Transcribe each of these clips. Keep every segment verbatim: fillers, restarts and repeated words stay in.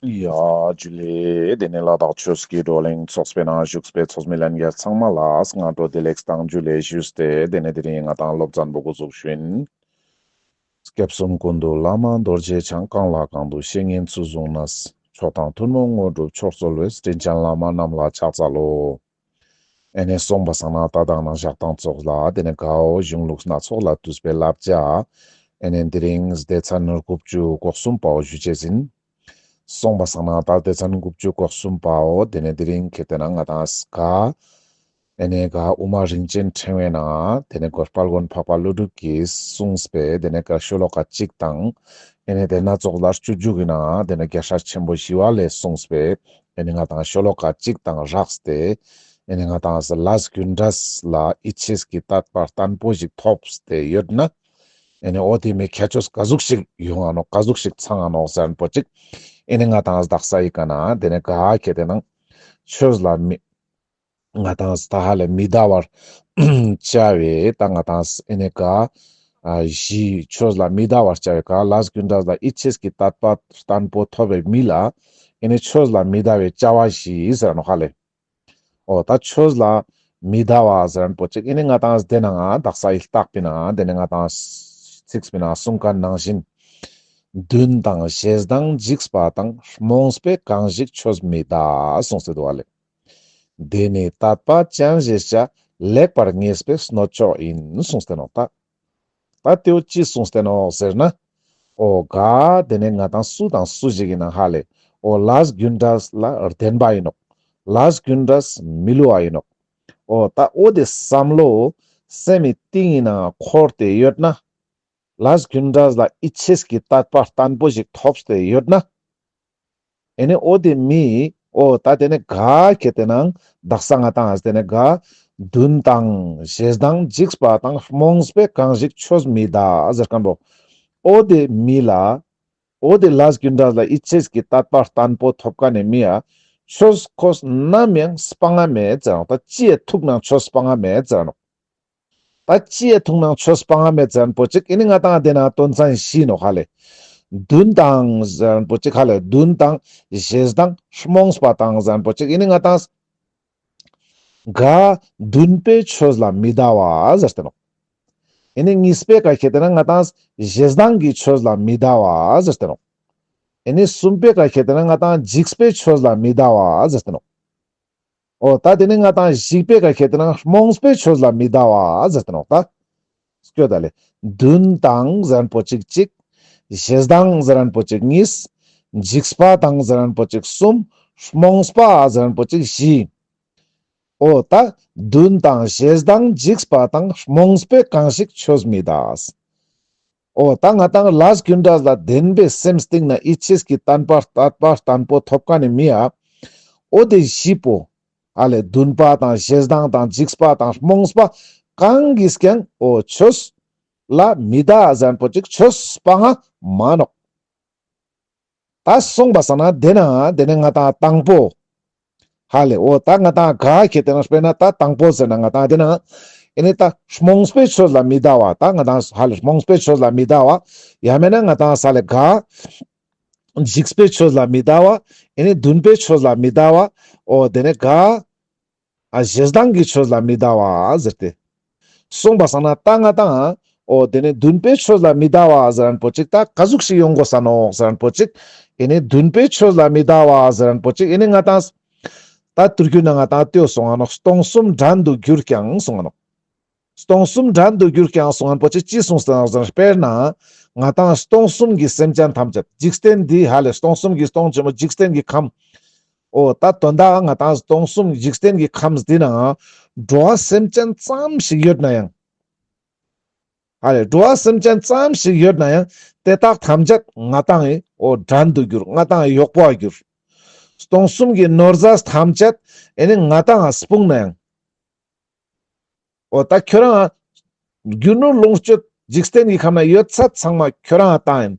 ཡ་ཇུ་ལེ། དེ་ནས་ལ་དྭགས་ཆོས་ཀྱི་བགྲོ་གླེང་ཚོགས་པའི་ནང་བཞུགས་པའི་ཚོགས་མི་ལྷན་རྒྱས་ཚང་མ་ལ་སྔ་དྲོ་བདེ་ལེགས་དང་ཇུ་ལེ་ཞུས་ཏེ། དེ་ནས་དེ་རིང་ང་ཏང་སློབ་ཚན་པོ་འགོ་འཛུགས་ཞུ་ཡིན། སྐྱབས་གསུམ་ཀུན་འདུས་བླ་མ་རྡོ་རྗེ་འཆང་། གང་ལ་གང་འདུལ་བཤེས་གཉེན་ཚུལ་བཟུང་ནས། མཆོག་དང་ཐུན་མོང་དངོས་གྲུབ་མཆོག་སྩོལ་བའི། དྲིན་ཅན་བླ་མ་རྣམས་ལ་ཕྱག་འཚལ་ལོ། ཨེ་ནེ་སོང་པ་སང་ན་ད་དང་ན་ཞག་དང་ཙོགས་ལ་དེ་ནས་གའོ་གཞུང་ལུགས་སྣ་ཚོགས་ལས་བཏུས་པའི་བསླབ་བྱ། ཨེ་ནེ་དེ་རིང་སྡེ་ཚན་དགུ་བཅུ་གོ་གསུམ་པའོ་ཞུ་ཅེས་ཡིན། སོང་པ་སང་ན་ད་སྡེ་ཚན་དགུ་བཅུ་གོ་གསུམ་པའོ་དེ་ནས་དེ་རིང་ཁེ་ཏེ་ན་ང་ཏང་ག་ཨེ་ནེ་ག་དབུ་མ་རིན་ཆེན་ཕྲེང་བའི་ནང་དེ་ནས་གོ་དཔལ་མགོན་འཕགས་པ་ཀླུ་སྒྲུབ་ཀྱིས་གསུངས་པའི་དེ་ནས་ག་ཤོ་ལོ་ཀ་གཅིག་དང་། ཨེ་ནེ་དེ་སྣ་ཚོགས་ལ་སྤྱོད་འཇུག་གི་ནང་དེ་ནས་རྒྱལ་སྲས་ཆེན་པོ་ཞི་བ་ལྷས་གསུངས་པའི་ཨེ་ནེ་ང་ཏང་ཤོ་ལོ་ཀ་གཅིག་དང་སྦྲགས་ཏེ། ཨེ་ནེ་ང་ཏང་ལས་རྒྱུ་འབྲས་ལ་ཡིད་ཆེས་ཀྱི་དད་པ་བརྟན་པོ་ཞིག་ཐོབ་སྟེ་ཡོད་ན། ཨེ་ནེ་འོ་དེ་མི་ཁྱད་ཆོས་ག་ཟུག་ཞིག་ཡོང་ང་ནོག་ག་ཟུག་ཞིག་ཚང་ང་ནོག་ཟེར་མཁན་པོ་ཅིག་ཨེ་ནེ་ང་ཏང་དག་ས་ཡི་ཀ་ན་དེ་ནས་ག་ཁེ་ཏེ་ན་ཆོས་ལ་མི་ང་ཏང་ད་ཧ་ལས་མི་འདའ་བར་བྱ་བའི་ད་ང་ཏང་ཨེ་ནེ་ག་ཨ་བཞི། ཆོས་ལ་མི་འདའ་བར་བྱ་བའི་ག་ལས་རྒྱུ་འབྲས་ལ་ཡིད་ཆེས་ཀྱི་དད་པ་བརྟན་པོ་ཐོབ་པའི་མི་ལ་ཨེ་ནེ་ཆོས་ལ་མི་འདའ་བའི་བྱ་བ་བཞི་ཟེར་ནོག་ཧ་ལས། འོ་ད་ཆོས་ལ་མི་འདའ་བ་ཟེར་མཁན་པོ་ཅིག་ཨེ་ནེ་ང་ཏང་དེ་ནང་དག་ས་ཡི་ལྟག་པའི་ནང་དེ་ནས་ང་ཏང་ཚིགས་པའི་ནང་གསུངས་མཁན་ནང་བཞིན། འདུན་དང་ཞེ་སྡང་འཇིགས་པ་དང་། རྨོངས་པས་གང་ཞིག་ཆོས་མི་འདའ། གསུངས་ཏེ་འདུག་ཧ་ལས། དེ་ནི་དད་པ་ཅན་ཞེས་བྱ། ལེགས་པར་ངེས་པའི་སྣོད་མཆོག་ཡིན། གསུངས་ཏེ་ནོག་ད། ད་དེའོ་ཅི་གསུངས་ཏེ་ནོག་ཟེར་ན། འོ་ག་དེ་ནས་ང་ཏང་སུ་དང་སུ་ཞིག་ཡིན་ན་ཧ་ལས། འོ་ལས་རྒྱུ་འབྲས་ལ་བརྟན་པ་ཡིན་ནོག་ལས་རྒྱུ་འབྲས་མི་བསླུ་བ་ཡིན་ནོག་འོ་ད་འོ་དེ་བསམ་བློ་སེམས་མི་གཏིང་ཡིན་ན་འཁོར་ཏེ་ཡོད་ན། ལས་རྒྱུ་འབྲས་ལ་ཡིད་ཆེས་ཀྱི་དད་པ་བརྟན་པོ་ཞིག་ཐོབ་སྟེ་ཡོད་ན། ཨེ་ནེ་འོ་དེ་མི་འོ་ད་དེ་ནས་ག་ཁེ་ཏེ་ན་དག་ས་ང་ཏང་དེ་ནས་ག་འདུན་དང་ཞེ་སྡང་འཇིགས་པ་དང་། རྨོངས་པས་གང་ཞིག་ཆོས་མི་འདའ་ཟེར་མཁན་པོ། འོ་དེ་མི་ལ་འོ་དེ་ལས་རྒྱུ་འབྲས་ལ་ཡིད་ཆེས་ཀྱི་དད་པ་བརྟན་པོ་ཐོབ་མཁན་ནི་མི་ཡ་ཆོས་ཁོས་ནམ་ཡང་སྤང་ང་མེད་ཟེར་ནོག་ད་ཅི་ཡ་ཐུག་ནའང་ཆོས་སྤང་ང་མེད་ཟེར་ནོག་ད་ཅི་ཡ་ཐུག་ནའང་ཆོས་སྤང་ང་མེད་ཟེར་མཁན་པོ་ཅིག་ཨེ་ནེ་ང་ཏང་དེ་ན་དོན་ཚན་བཞི་ནོག་ཧ་ལས། འདུན་དང་ཟེར་མཁན་པོ་ཅིག་ཧ་ལས། འདུན་དང་ཞེ་སྡང་རྨོངས་པ་དང་ཟེར་མཁན་པོ་ཅིག་ཨེ་ནེ་ང་ཏང་ག་འདུན་པས་ཆོས་ལ་མི་འདའ་བ་ཟེར་ཏེ་ནོག་ཨེ་ནེ་གཉིས་པའི་ག་ཁེ་ཏེ་ན་ང་ཏང་ཞེ་སྡང་གི་ཆོས་ལ་མི་འདའ་བ་ཟེར་ཏེ་ནོག་ཨེ་ནེ་གསུམ་པའི་ག་ཁེ་ཏེ་ན་ང་ཏང་འཇིགས་པའི་ཆོས་ལ་མི་འདའ་བ་ཟེར་ཏེ་ནོག་འོ་ད་དེ་ནས་ང་ཏང་བཞི་པའི་ག་ཁེ་ཏེ་ན་རྨོངས་པའི་ཆོས་ལ་མི་འདའ་བ་ཟེར་ཏེ་ནོག་ད། སྐྱོད་ད་ལེ། འདུན་དང་ཟེར་མཁན་པོ་ཅིག་གཅིག་འཇིགས་སྡང་ཟེར་མཁན་པོ་ཅིག་གཉིས། འཇིགས་པ་དང་ཟེར་མཁན་པོ་ཅིག་གསུམ། རྨོངས་པ་ཟེར་མཁན་པོ་ཅིག་བཞི། འོ་ད་འདུན་དང་ཞེ་སྡང་འཇིགས་པ་དང་། རྨོངས་པས་གང་ཞིག་ཆོས་མི་འདའ། འོ་ད་ང་ཏང་ལས་རྒྱུ་འབྲས་ལ་བརྟན་པའི་སེམས་གཏིང་ན་ཡིད་ཆེས་ཀྱི་དད་པ་དད་པ་བརྟན་པོ་ཐོབ་མཁན་ནི་མི་ཡ། འོ་དེ་བཞི་པོ། ཨ་ལས་འདུན་པ་དང་ཞེ་སྡང་དང་འཇིགས་པ་དང་རྨོངས་པ་གང་གིས་ཀྱང་འོ་ཆོས་ལ་མི་འདའ་ཟེར་མཁན་པོ་ཅིག་ཆོས་སྤང་ང་མ་ནོག་ད་སོང་པ་སང་ན་དེ་ན་དེ་ནས་ང་ཏང་དང་པོ། ཧ་ལས་འོ་ད་ང་ཏང་ག་ཁེ་ཏེ་ན་དཔེར་ན་ད་དང་པོ་ཟེར་ན་ང་ཏང་དེ་ན་ཨེ་ནེ་ད་རྨོངས་པའི་ཆོས་ལ་མི་འདའ་བ། ད་ང་ཏང་ཧ་ལས་རྨོངས་པའི་ཆོས་ལ་མི་འདའ་བ། ཡང་མེད་ན་ང་ཏང་ས་ལས་ག་འཇིགས་པའི་ཆོས་ལ་མི་འདའ་བ། ཨེ་ནེ་འདུན་པའི་ཆོས་ལ་མི་འདའ་བ། འོ་དེ་ནས་ག་ཨ་ཞེ་སྡང་གི་ཆོས་ལ་མི་འདའ་བ་ཟེར་ཏེ། སོང་པ་སང་ན་ད་ང་ཏང་འོ་དེ་ནས་འདུན་པའི་ཆོས་ལ་མི་འདའ་བ་ཟེར་མཁན་པོ་ཅིག་ད་ག་ཟུག་ཞིག་ཡོང་དགོས་ས་ནོག་ཟེར་མཁན་པོ་ཅིག་ཨེ་ནེ་འདུན་པའི་ཆོས་ལ་མི་འདའ་བ་ཟེར་མཁན་པོ་ཅིག་ཨེ་ནེ་ང་ཏང་ད་དུར་རྒྱུ་ན་ང་ཏང་ལྟོས་སོང་ང་ནོག་སྟོང་གསུམ་བྲན་དུ་གྱུར་ཀྱང་སོང་ང་ནོག་སྟོང་གསུམ་བྲན་དུ་གྱུར་ཀྱང་གསུང་མཁན་པོ་ཅིག་ཅི་གསུངས་ཏེ་ནོག་ཟེར་ན། དཔེར་ན་ང་ཏང་སྟོང་གསུམ་གྱི་སེམས་ཅན་ཐམས་ཅད་འཇིག་རྟེན་འདི་ཧ་ལས་སྟོང་གསུམ་གྱི་སྟོང་ཆེན་མོ་འཇིག་རྟེན་གྱི་ཁམས། འོ་ད་དོན་དག་ང་ཏང་སྟོང་གསུམ་འཇིག་རྟེན་གྱི་ཁམས་འདི་ན་འགྲོ་བ་སེམས་ཅན་ཙམ་ཞིག་ཡོད་ན་ཡང་། ཧ་ལས་འགྲོ་བ་སེམས་ཅན་ཙམ་ཞིག་ཡོད་ན་ཡང་དེ་དག་ཐམས་ཅད་ང་ཏང་ངི་འོ་བྲན་དུ་གྱུར། ང་ཏང་ངི་གཡོག་པོ་གྱུར། སྟོང་གསུམ་གྱི་ནོར་རྫས་ཐམས་ཅད་ཨེ་ནེ་ང་ཏང་ང་སྤུངས་ན་ཡང་། འོ་ད་ཁྱོ་རང་རྒྱུ་ནོར་ལོངས་སྤྱོད་འཇིག་རྟེན་གྱི་ཁམས་ན་ཡོད་ཚད་ཚང་མ་ཁྱོ་རང་ང་བཏང་ཡིན།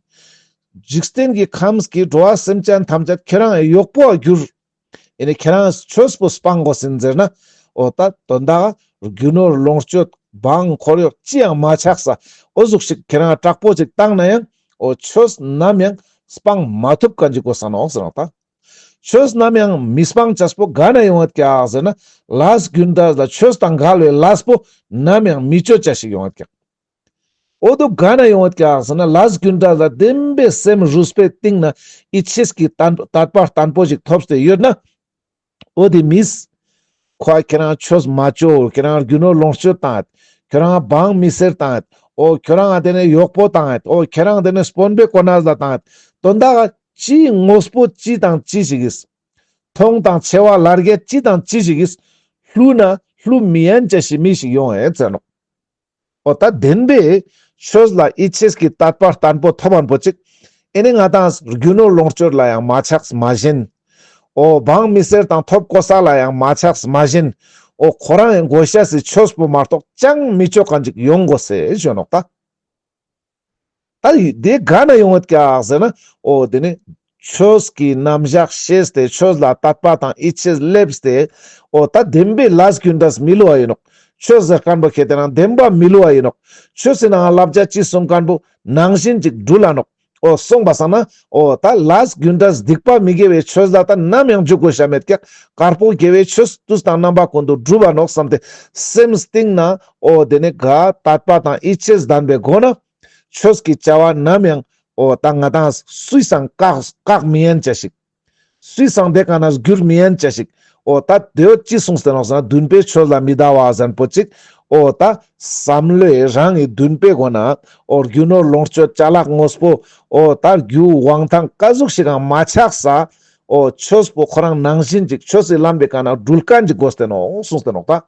འཇིག་རྟེན་གྱི་ཁམས་ཀྱི་འགྲོ་བ་སེམས་ཅན་ཐམས་ཅད་ཁྱོ་རང་ངི་གཡོག་པོ་གྱུར། ཨེ་ནེ་ཁྱོ་རང་ཆོས་པོ་སྤང་དགོས་ཟེར་ན། འོ་ད་དོན་དག་རྒྱུ་ནོར་ལོངས་སྤྱོད་འབངས་འཁོར་གཡོག་ཅི་ཡང་མ་ཆགས་ས། འོ་ཟུག་ཞིག་ཁྱོ་རང་དྲག་པོ་ཅིག་བཏང་ན་ཡང་འོ་ཆོས་ནམ་ཡང་ སྤང་མ་ཐུབ་མཁན་ཅིག་དགོས་ས་ནོག་ཟེར་ནོག་ད། ཆོས་ནམ་ཡང་མི་སྤང་ཅེས་པོ་ག་ན་ཡོང་ངད་ཀྱག་ཟེར་ན། ལས་རྒྱུ་འབྲས་ལ་ཆོས་དང་འགལ་བའི་ལས་པོ་ནམ་ཡང་མི་ཅོ་ཅེས་ཤིག་ཡོང་ངད་ཀྱག། འོ་དོ་ག་ན་ཡོང་ངད་ཀྱག་ཟེར་ན། ལས་རྒྱུ་འབྲས་ལ་བདེན་པའི་སེམས་རུས་པའི་གཏིང་ན་ཡིད་ཆེས་ཀྱི་དད་དད་པ་བརྟན་པོ་ཞིག་ཐོབ་སྟེ་ཡོད་ན། འོ་དེ་མིས་ཁོ་ཁྱེད་རང་ཆོས་མ་ཅོ། ཁྱེད་རང་རྒྱུ་ནོར་ལོངས་སྤྱོད་བཏང་ངད། ཁྱེད་རང་འབངས་མི་སེར་བཏང་ངད། འོ་ཁྱེད་རང་དེ་ནས་གཡོག་པོ་བཏང་ངད། འོ་ཁྱེད་རང་དེ་ནས་དཔོན་པོའི་གོ་གནས་ལ་བཏང་ངད། དོན་དག་ཅི་དངོས་པོ་ཅི་དང་ཅི་ཞིག་གིས། མཐོང་དང་ཆེ་བ་ལ་རྒྱ་ཅི་དང་ཅི་ཞིག་གིས། བསླུས་ན་བསླུ་མི་ཉན་ཅེས་ཤིག་མི་ཞིག་ཡོང་ངད་ཟེར་ནོག། འོ་ད་བདེན་པའི་ཆོས་ལ་ཡིད་ཆེས་ཀྱི་དད་པ་བརྟན་པོ་ཐོབ་མཁན་པོ་ཅིག། ཨེ་ནི་ང་དང་རྒྱུ་ནོར་ལོངས་སྤྱོད་ལ་ཡང་མ་ཆགས་མ་ཞེན། འོ་འབངས་མི་སེར་དང་ཐོབ་གོ་ས་ལ་ཡང་མ་ཆགས་མ་ཞེན། འོ་ཁོ་རང་ཡང་དགོས་ཤེས་སི་ཆོས་པོ་མ་གཏོགས་ཅང་མི་ཅོ་མཁན་ཅིག་ཡོང་དགོས་ཟེར་ཞུ་ནོག་ད། ད་དེ་ག་ན་ཡོང་ངད་ཀྱག་ཟེར་ན། འོ་དེ་ནི་ཆོས་ཀྱི་རྣམ་གཞག་ཤེས་ཏེ་ཆོས་ལ་དད་པ་དང་ཡིད་ཆེས་སླེབས་ཏེ། འོ་ད་བདེན་པའི་ལས་རྒྱུ་འབྲས་མི་བསླུ་བ་ཡིན་ནོག། ཆོས་ཟེར་མཁན་པོ་ཁེ་དེ་རང་བདེན་པ་མི་བསླུ་བ་ཡིན་ནོག། ཆོས་སི་ནང་བསླབ་བྱ་ཅི་གསུང་མཁན་པོ་ནང་བཞིན་ཅིག་འགྲུལ་ལ་ནོག། འོ་སོང་པ་སང་ན་འོ་ད་ལས་རྒྱུ་འབྲས་སྡིག་པ་མི་དགེ་བའི་ཆོས་ལ་ད་ནམ་ཡང་འཇུག་དགོས་ཤེས་མེད་ཀྱག། དཀར་པོ་དགེ་བའི་ཆོས་དུས་དང་རྣམ་པ་ཀུན་ཏུ་སྒྲུབ་པ་ནོག་བསམ་སྟེ་སེམས་གཏིང་ན་འོ་དེ་ནི་ག་དད་པ་དང་ཡིད་ཆེས་ལྡན་པའི་སྒོ་ན། ཆོས་ཀྱི་བྱ་བ་ནམ་ཡང་འོ་ད་ང་དང་སུས་སང་བཀག་བཀག་མི་ཉན་ཅེས་ཤིག། སུས་སང་དེ་ག་ན་བསྒྱུར་མི་ཉན་ཅེས་ཤིག། འོ་ད་དེ་བོ་ཅི་གསུངས་ཏེ་ནོག་ཟེར་ན། འདུན་པའི་ཆོས་ལ་མི་ལྡའ་བ་ཟེར་མཁན་པོ་ཅིག། འོ་ད་བསམ་བློའི་རང་གི་འདུན་པའི་སྒོ་ན་འོ་རྒྱུ་ནོར་ལོངས་སྤྱོད་ཅ་ལག་དངོས་པོ་འོ་ད་རྒྱུ་དབང་ཐང་ག་ཟུག་ཞིག་གང་མ་ཆགས་ས། འོ་ཆོས་པོ་ཁོ་རང་ནང་བཞིན་ཅིག་ཆོས་སི་ལམ་པའི་ཀ་ན་འགྲུལ་མཁན་ཅིག་དགོས་ཏེ་ནོག་གསུངས་ཏེ་ནོག་ད།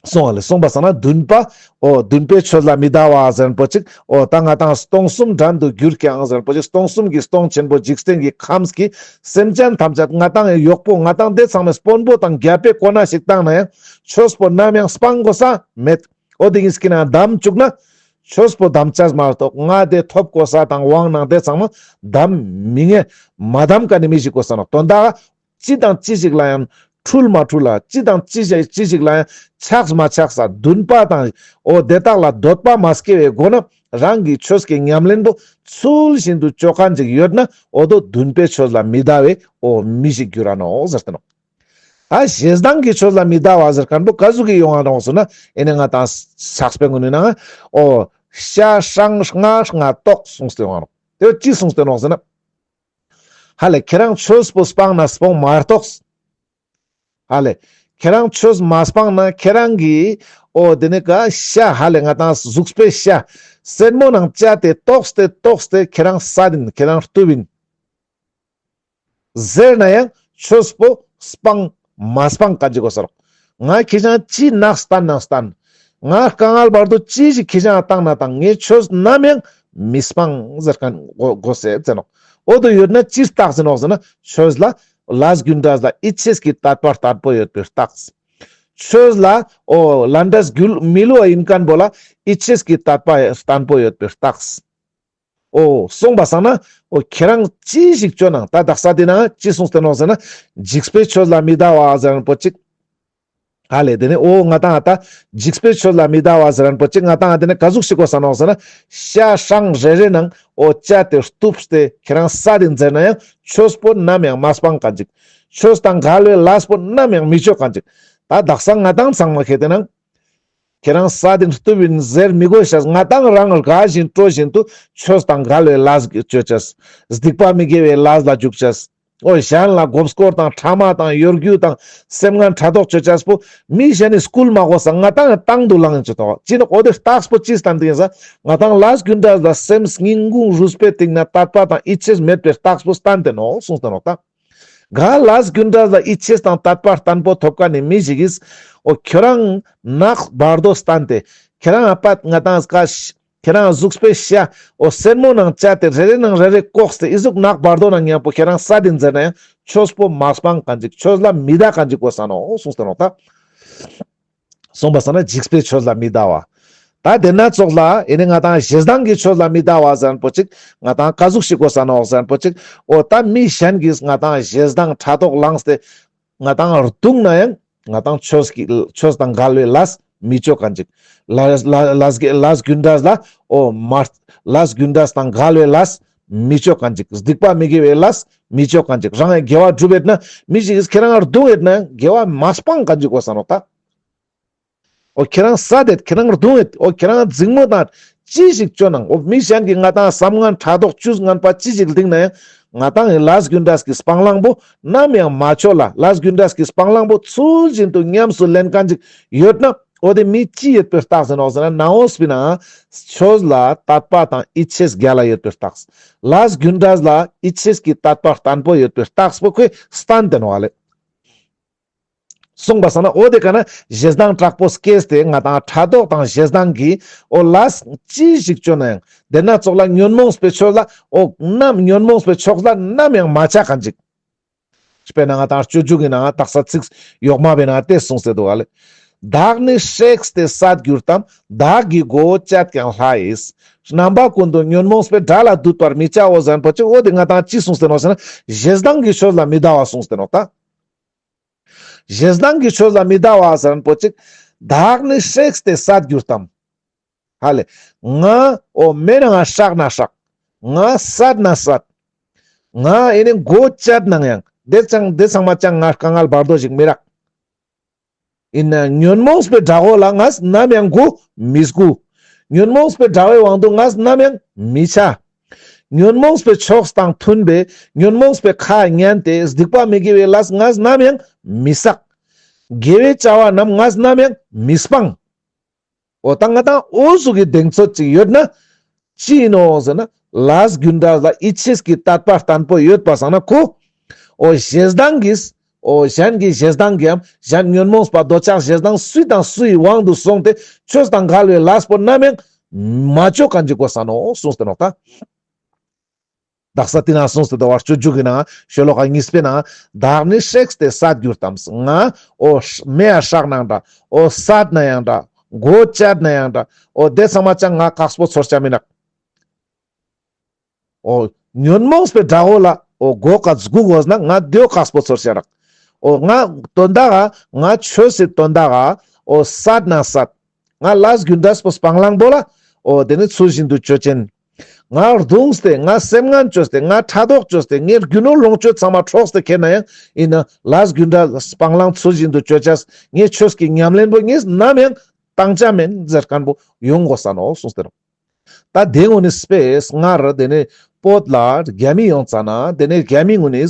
སོང་བ་ལེ། སོང་པ་སང་ན་འདུན་པ། འོ་འདུན་པའི་ཆོས་ལ་མི་ལྡའ་བ་ཟེར་མཁན་པོ་ཅིག། འོ་ད་ང་དང་སྟོང་གསུམ་བྲན་དུ་གྱུར་ཀྱང་ཟེར་མཁན་པོ་ཅིག། སྟོང་གསུམ་གྱི་སྟོང་ཆེན་པོ་འཇིག་རྟེན་གྱི་ཁམས་ཀྱི་སེམས་ཅན་ཐམས་ཅད་ང་དང་ངི་གཡོག་པོ་ང་དང་དེ་ཚང་མའི་དཔོན་པོ་དང་རྒྱལ་པོའི་གོ་གནས་ཤིག་བཏང་ན་ཡང་ཆོས་པོ་ནམ་ཡང་སྤང་དགོས་ས་མེད། འོ་དེ་གིས་ཀྱི་ན་བསྡམས་བཅུག་ན་ཆོས་པོ་བསྡམས་ཅེས་མ་གཏོགས་ང་དེ་ཐོབ་གོ་ས་དང་དབང་ནང་དེ་ཚང་མ་བསྡམས་མི་ཉན། མ་བསྡམས་མཁན་ནི་མི་ཞིག་དགོས་ས་ནོག། དོན་དག་ཅི་དང་ཅི་ཞིག་ལ་ཡང་འཁྲུལ་མ་འཁྲུལ་ལ། ཅི་དང་ཅི་ཞིག་ཅི་ཞིག་ལ་ཡང་ཆགས་མ་ཆགས་ས། འདུན་པ་དང་འོ་དེ་དག་ལ་འདོད་པ་མ་སྐྱེ་བའི་སྒོ་ན་རང་གི་ཆོས་ཀྱི་ཉམས་ལེན་པོ་ཚུལ་བཞིན་དུ་ཅོ་མཁན་ཅིག་ཡོད་ན་འོ་དོ་འདུན་པའི་ཆོས་ལ་མི་ལྡའ་བའི་འོ་མི་ཞིག་འགྱུར་ར་ནོག་ཟེར་ཏེ་ནོག། ད་ཞེ་སྡང་གི་ཆོས་ལ་མི་ལྡའ་བ་ཟེར་མཁན་པོ་ག་ཟུག་གི་ཡོང་ང་ནོག་ཟེར་ན། ཨེ་ནི་ང་དང་ཕྱག་དཔེ་ཀུན་ནི་ནང་འོ་ཤ་སྲང་རྔ་རྔ་ལྟོགས་གསུངས་ཏེ་ཡོང་ང་ནོག། དེ་བོ་ཅི་གསུངས་ཏེ་ནོག་ཟེར་ན། ཧ་ལེ་ཁྱེད་རང་ཆོས་པོ་སྤང་ན་སྤོང་མ་གཏོགས། ཧ་ལེ་ཁྱེད་རང་ཆོས་མ་སྤང་ན་ཁྱེད་རང་གི་འོ་དེ་ནི་ག་ཤ་ཧ་ལེ་ང་དང་གཟུགས་པོའི་ཤ་སེན་མོ་ནང་བཅད་དེ་ལྟོགས་ཏེ་ལྟོགས་ཏེ་ཁྱེད་རང་བསད་ཡིན། ཁྱེད་རང་གཏུབ་ཡིན་ཟེར་ན་ཡང་ཆོས་པོ་སྤང་མ་སྤང་མཁན་ཅིག་དགོས་ས་ནོག། ང་ཁྱེད་རང་ཅི་ནག་སྟན་ནང་སྟན། ང་དཀའ་ངལ་བར་དོ་ཅི་ཞིག་ཁྱེད་རང་བཏང་ན་བཏང་། ངས་ཆོས་ནམ་ཡང་མི་སྤང་ཟེར་མཁན་དགོས་ཟེར་ཟེར་ནོག། འོ་དོ་ཡོད་ན་ཅི་རྟགས་ཟེར་ནོག་ཟེར་ན། ཆོས་ལ་ལས་རྒྱུ་འབྲས་ལ་ཡིད་ཆེས་ཀྱི་དད་པ་བརྟན་པོ་ཡོད་པའི་རྟགས། ཆོས་ལ་འོ་ལས་འབྲས་རྒྱུ་མི་བསླུ་བ་ཡིན་མཁན་པོ་ལ་ཡིད་ཆེས་ཀྱི་དད་པ་བརྟན་པོ་ཡོད་པའི་རྟགས། འོ་སོང་པ་སང་ན་འོ་ཁྱེད་རང་ཅི་ཞིག་ཅོ་ནང་ད་དག་ས་དེ་ན་ཅི་གསུངས་ཏེ་ནོག་ཟེར་ན། འཇིགས་པའི་ཆོས་ལ་མི་ལྡའ་བ་ཟེར་མཁན་པོ་ཅིག། ཧ་ལེ་དེ་ནི་འོ་ང་དང་ད་འཇིགས་པའི་ཆོས་ལ་མི་ལྡའ་བ་ཟེར་མཁན་པོ་ཅིག། ང་དང་དེ་ནི་ག་ཟུག་ཞིག་དགོས་ས་ནོག་ཟེར་ན། ཤ་སྲང་རེ་རེ་ནང་འོ་བཅད་དེ་གཏུབས་ཏེ་ཁྱེད་རང་བསད་ཡིན་ཟེར་ན་ཡང་ཆོས་པོ་ནམ་ཡང་མ་སྤང་མཁན་ཅིག། ཆོས་དང་འགལ་བའི་ལས་པོ་ནམ་ཡང་མི་ཅོ་མཁན་ཅིག། ད་དག་ས་ང་དང་ཚང་མ་ཁེ་དེ་ནང་ཁྱེད་རང་བསད་ཡིན་གཏུབ་ཡིན་ཟེར་མི་དགོས་ཤེས། ང་དང་རང་དགའ་བཞིན་སྤྲོ་བཞིན་དུ་ཆོས་དང་འགལ་བའི་ལས་ཅོ་ཅེས། སྡིག་པ་མི་དགེ་བའི་ལས་ལ་འཇུག་ཅེས། འོ་གཞན་ལ་མགོ་སྐོར་དང་ཕྲ་མ་དང་གཡོ་སྒྱུ་དང་སེམས་ངན་ཕྲག་དོག་ཅོ་ཅེས་པོ་མི་གཞན་ནི་སྐུལ་མ་དགོས་ས་ང་དང་དང་དུ་ལངས་ཅེས་ཏོ། ཅི་ནོག་འོ་དེ་རྟགས་པོ་ཅི་སྟན་ཏེ་ཡིན་ས། ང་དང་ལས་རྒྱུ་འབྲས་ལ་སེམས་སྙིང་ཁུང་རུས་པའི་གཏིང་ན་དད་པ་དང་ཡིད་ཆེས་མེད་པའི་རྟགས་པོ་སྟན་ཏེ་ནོག་གསུངས་ཏེ་ནོག་ད། ག་ལས་རྒྱུ་འབྲས་ལ་ཡིད་ཆེས་དང་དད་པ་བརྟན་པོ་ཐོབ་མཁན་ནི་མི་ཞིག་གིས་འོ་ཁྱོད་རང་ནག་བར་དོ་སྟན་ཏེ་ཁྱེད་རང་ཨ་ཕ་ང་དང་ཀ་ཁྱེད་རང་གཟུགས་པོའི་ཤ་འོ་སེན་མོ་ནང་བཅད་དེ་རེ་རེ་ནང་རེ་རེ་བཀོགས་ཏེ་ཨི་ཟུག་ནག་བར་དོ་ནང་མཉམ་པོ་ཁྱེད་རང་བསད་ཡིན་ཟེར་ན་ཡང་ཆོས་པོ་མ་སྤང་མཁན་ཅིག། ཆོས་ལ་མི་ལྡའ་མཁན་ཅིག་དགོས་ས་ནོག་གསུངས་ཏེ་ནོག་ད། སོང་པ་སང་ན་འཇིགས་པའི་ཆོས་ལ་མི་ལྡའ་བ། ད་དེ་ན་ཙོགས་ལ་ཨེ་ནི་ང་དང་ཞེ་སྡང་གི་ཆོས་ལ་མི་ལྡའ་བ་ཟེར་མཁན་པོ་ཅིག། ང་དང་ག་ཟུག་ཞིག་དགོས་ས་ནོག་ཟེར་མཁན་པོ་ཅིག། འོ་ད་མི་གཞན་གྱིས་ང་དང་ཞེ་སྡང་ཕྲག་དོག་ལངས་ཏེ་ང་དང་རྡུང་ན་ཡང་ང་དང་ཆོས་ཀྱི་ཆོས་དང་འགལ་བའི་ལས་མི་ཅོ་མཁན་ཅིག། ལས་ལས་ལས་ཀྱི་ལས་རྒྱུ་འབྲས་ལ་འོ་མ་ལས་རྒྱུ་འབྲས་དང་འགལ་བའི་ལས་ མི་ཆོག་མཁན་ཅིག། སྡིག་པ་མི་དགེ་བའི་ལས་མི་ཆོག་མཁན་ཅིག། རང་ཡང་དགེ་བ་སྒྲུབ་ཡོད་ན་མི་ཞིག་གིས་ཁྱེད་རང་རྡུང་ཡོད་ན་དགེ་བ་མ་སྤང་མཁན་ཅིག་གོ་ས་ནོག་ད། འོ་ཁྱེད་རང་སད་དེད། ཁྱེད་རང་རྡུང་ཡོད། འོ་ཁྱེད་རང་འཛིང་མོ་དང་ཅི་ཞིག་བཅོ་ནང་། འོ་མི་གཞན་གྱི་ང་ཏང་བསམ་ངན་ཕྲག་དོག་ཅུས་ངན་པ་ཅི་ཞིག་ལྡིང་ན་ཡང་ང་ཏང་ཡི་ལས་རྒྱུ་འབྲས་ཀྱི་སྤང་བླང་པོ་ནམ་ཡང་མ་ཆོད་ལ། ལས་རྒྱུ་འབྲས་ཀྱི་སྤང་བླང་པོ་ཚུལ་བཞིན་དུ་ཉམས་སུ་ལེན་མཁན་ཅིག་ཡོད་ན། འོ་དེ་མི་ཅི་ཡོད་པའི་རྟགས་ཟེར་ནོག་ཟེར་ན། ནང་འོས་པའི་ནང་ཆོས་ལ་དད་པ་དང་ཡིད་ཆེས་རྒྱལ་ལ་ཡོད་པའི་རྟགས། ལས་རྒྱུ་འབྲས་ལ་ཡིད་ཆེས་ཀྱི་དད་པ་བརྟན་པོ་ཡོད་པའི་རྟགས་པོ་ཁོས་བསྟན་ཏེ་ནོག་ལེ། གསུངས་པ་སང་ན་འོ་དེ་ཀ་ན་ཞེ་སྡང་དྲག་པོ་སྐྱེས་ཏེ་ང་ཏང་ཕྲག་དོག་དང་ཞེ་སྡང་གིས་འོ་ལས་ཅི་ཞིག་བཅོ་ན་ཡང་དེ་ན་ཙོགས་ལ་ཉོན་མོངས་པའི་ཆོས་ལ་འོ་ནམ་ཉོན་མོངས་པའི་ཕྱོགས་ལ་ནམ་ཡང་མ་ཆ་མཁན་ཅིག། དཔེར་ན་ང་ཏང་སྤྱོད་འཇུག་གི་ནང་དག་ས་ཚིག་ཡོག་མ་བའི་ནང་དེ་གསུངས་ཏེ་འདུག་ག་ལེ། བདག་ནི་བསྲེགས་ཏེ་བསད་གྱུར་ཏམ། བདག་གི་མགོ་བོ་བཅད་ཀྱང་ལྷ་ཡིས། རྣམ་པ་ཀུན་ཏུ་ཉོན་མོངས་པའི་དགྲ་ལ་འདུད་པར་མི་བྱའོ་ཟེར་མཁན་པོ་ཅིག། འོ་དེ་ང་ཏང་ཅི་གསུངས་ཏེ་ནོག་ཟེར་ན་ཞེ་སྡང་གི་ཆོས་ལ་མི་སྡང་བ་གསུངས་ཏེ་ནོག་ད། ཞེ་སྡང་གི་ཆོས་ལ་མི་སྡང་བ་ཟེར་མཁན་པོ་ཅིག། བདག་ནི་བསྲེགས་ཏེ་བསད་གྱུར་ཏམ། ཧ་ལེ། ང་འོ་མེ་ནང་ང་སྲེག་ན་སྲེག། ང་བསད་ན་བསད། ང་ཨེ་ནི་མགོ་བཅད་ནང་ཡང་དེ་ཚང་དེ་ཚང་མ་ཅང་ང་དཀའ་ངལ་བར་དོ་ཞིག་མི་རག། ཡིན་ན་ཉོན་མོངས་པའི་དགྲ་བོ་ལ་ངས་ནམ་ཡང་མགོ་མི་སྒུར། ཉོན་མོངས་པའི་དགྲ་བོའི་དབང་དུ་ངས་ནམ་ཡང་མི་ཆ། ཉོན་མོངས་པའི་ཕྱོགས་དང་མཐུན་པའི་ཉོན་མོངས་པའི་ཁ་ཉན་ཏེ་སྡིག་པ་མི་དགེ་བའི་ལས་ངས་ནམ་ཡང་མི་བསགས། དགེ་བའི་བྱ་བ་རྣམས་ངས་ནམ་ཡང་མི་སྤང་། འོ་ད་ང་ཏང་འོ་ཟུག་གི་གདེང་ཚོད་ཅིག་ཡོད་ན་ཅི་ཡིན་ནོག་ཟེར་ན། ལས་རྒྱུ་འབྲས་ལ་ཡིད་ཆེས་ཀྱི་དད་པ་བརྟན་པོ་ཡོད་པ་སང་ན་ཁོ་འོ་ཞེ་སྡང་གིས་འོ་གཞན་གྱི་ཞེ་སྡང་གིས་ཡང་གཞན་ཉོན་མོངས་པ་འདོད་ཆགས་ཞེ་སྡང་སུའི་དང་སུའི་དབང་དུ་སོང་སྟེ་ཆོས་དང་འགལ་བའི་ལས་པོ་ནམ་ཡང་མ་བཅོ་མཁན་ཅིག་གོ་ས་ནོག་གསུངས་ཏེ་ནོག་ད། དག་ས་དེ་ན་གསུངས་ཏེ་འདུག་པ། སྤྱོད་འཇུག་གི་ནང་ཤོ་ལོ་ཀ་གཉིས་པའི་ནང་བདག་ནི་བསྲེགས་ཏེ་བསད་གྱུར་ཏམ། ང་འོ་མེ་ཡ་སྲེག་ནའང་འདྲ། འོ་བསད་ན་ཡང་འདྲ། མགོ་བཅད་ན་ཡང་འདྲ། འོ་དེ་ཚང་མ་ཅང་ང་ཁག་པོ་ཚོར་ཆ་མི་ནུག། འོ་ཉོན་མོངས་པའི་དགྲ་བོ་ལ་འོ་མགོ་ཀ་སྒུར་དགོས་ན་ང་དེའོ་ཁག་པོ་ཚོར་ཆ་རག། འོ་ང་དོན་དག་ག་ང་ཆོས་སི་དོན་དག་ག་འོ་བསད་ན་བསད། ང་ལས་རྒྱུ་འབྲས་པོ་སྤང་བླང་པོ་ལ་འོ་དེ་ནི་ཚུལ་བཞིན་དུ་ཅོ་ཅན། ང་རྡུངས་ཏེ་ང་སེམས་ངན་བཅོས་ཏེ་ང་ཕྲག་དོག་བཅོས་ཏེ་ངའི་རྒྱུ་ནོར་ལོངས་སྤྱོད་ཚང་མ་འཕྲོགས་ཏེ་ཁྱེར་ན་ཡང་ཡིན་ན་ལས་རྒྱུ་འབྲས་སྤང་བླང་ཚུལ་བཞིན་དུ་ཅོ་ཅས་ངའི་ཆོས་ཀྱི་ཉམས་ལེན་པོ་ངས་ནམ་ཡང་བཏང་ཆ་མེན་ཟེར་མཁན་པོ་ཡོང་དགོས་ས་ནོག་གསུངས་ཏེ་ནོག། ད་དེ་ངུ་ནི་སྤེ་སྔར་དེ་ནི་བོད་ལ་རྒྱ་མི་ཡོང་ཙ་ན་དེ་ནི་རྒྱ་མི་ངུ་ནི་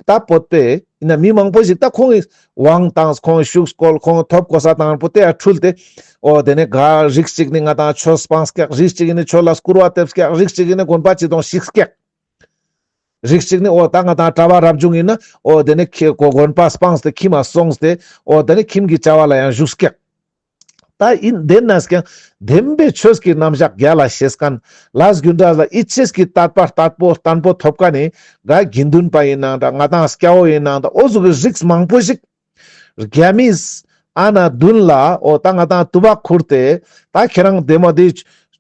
ད་བོད་པའི་ཡིན་ན་མི་མང་པོ་ཞིག་ད་ཁོང་གི་དབང་དང་ཁོང་གི་ཤུགས་སྐོལ་ཁོང་གི་ཐོབ་གོ་ས་དང་པོ་དེ་ཡ་འཁྲུལ་ཏེ། འོ་དེ་ནི་ག་རིགས་གཅིག་ནི་ང་ཏང་ཆོས་སྤངས་ཀྱག། རིགས་གཅིག་ནི་ཆོས་ལ་སྐུར་བ་འདེབས་ཀྱག། རིགས་གཅིག་ནི་དགོན་པ་ཅི་དང་ཞིག་ཀྱག། རིགས་གཅིག་ནི་འོ་ད་ང་ཏང་གྲྭ་པ་རབ་བྱུང་ཡིན་ན་འོ་དེ་ནི་ཁྱེ་གོ་དགོན་པ་སྤངས་ཏེ་ཁྱིམ་མ་སོང་སྟེ་འོ་དེ་ནི་ཁྱིམ་གྱི་བྱ་བ་ལ་ཡང་ཞུགས་ཀྱག། ད་ཡིན་དེ་ན་ཀྱང་བདེན་པའི་ཆོས་ཀྱི་རྣམ་གཞག་རྒྱལ་ལ་ཤེས་མཁན། ལས་རྒྱུ་འབྲས་ལ་ཡིད་ཆེས་ཀྱི་དད་པ་བརྟན་པོ་བརྟན་པོ་ཐོབ་མཁན་ནི་ག་དགེ་འདུན་པ་ཡིན་ནའང་འདྲ། ང་ཏང་སྐྱ་བོ་ཡིན་ནའང་འདྲ། འོ་ཟུག་གི་རིགས་མང་པོ་ཞིག་རྒྱ་མིས་ཨ་ན་མདུན་ལ་འོ་ད་ང་ཏང་ཏུ་བ་ཁུར་ཏེ་ད་ཁྱེད་རང་བདེ་མོ་དེ་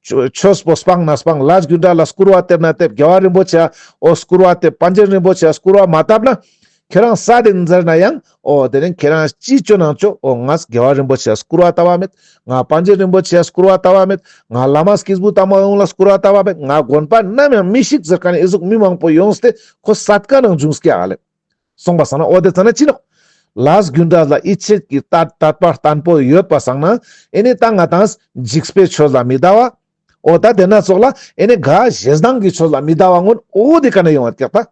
ཆོ་ཆོས་པོ་སྤང་ན་སྤང་། ལས་རྒྱུ་འབྲས་ལ་སྐུར་བ་འདེབས་ན་འདེབས། རྒྱལ་བ་རིན་པོ་ཆེ་འོ་སྐུར་བ་འདེབས། པཎ་ཆེན་རིན་པོ་ཆེ་སྐུར་བ་མ་བཏབ་ན་ཁྱེད་རང་ས་དེ་ཟེར་ན་ཡང་འོ་དེ་ནི་ཁྱེད་རང་ཅི་ཅོ་ནང་ཅོ། འོ་ངས་རྒྱལ་བ་རིན་པོ་ཆེ་སྐུར་བ་བཏབ་པ་མེད། ང་པཎ་ཆེན་རིན་པོ་ཆེ་སྐུར་བ་བཏབ་པ་མེད། ང་བླ་མ་སྐྱེས་བུ་དམ་པ་ཡོངས་ལ་སྐུར་བ་བཏབ་པ་མེད། ང་དགོན་པ་ནམ་ཡང་མི་ཞིག་ཟེར་མཁན་ཨི་ཟུག་མི་མང་པོ་ཡོངས་ཏེ་ཁོ་སད་ཀ་ནང་བྱུང་སྐྱ་ཨ་ལེ། སོང་པ་སང་ན་འོ་དེ་ཙ་ན་ཅི་ནོག། ལས་རྒྱུ་འབྲས་ལ་ཡིད་ཆེས་ཀྱི་དད་དད་པ་བརྟན་པོ་ཡོད་པ་སང་ན་ཨེ་ནི་ད་ང་ཏང་འཇིགས་པའི་ཆོས་ལ་མི་སྡང་བ། འོ་ད་དེ་ན་ཙོགས་ལ་ཨེ་ནི་ག་ཞེ་སྡང་གི་ཆོས་ལ་མི་སྡང་བ་ངུན་འོ་དེ་ཀ་ན་ཡོང་བ་ཀྱག་ད།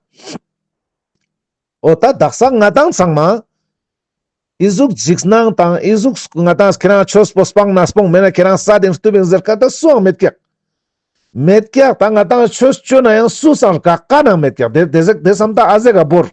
འོ་ད་དག་ས་ང་ཏང་ཚང་མ་ཨི་ཟུག་འཇིགས་སྣང་དང་ཨི་ཟུག་ང་ཏང་ཁྱེད་རང་ཆོས་པོ་སྤང་ན་སྤོང་མེད་ན་ཁྱེད་རང་ས་དེ་སྟུབ་ཡིན་ཟེར་མཁན་ད་སུའང་མེད་ཀྱག། མེད་ཀྱག། ད་ང་ཏང་ཆོས་ཅོ་ན་ཡང་སུ་སང་དགག་མཁན་ནང་མེད་ཀྱག། དེ་དེ་ཟེག་དེ་བསམ་ད་ཨ་ཟེ་ག་བོར།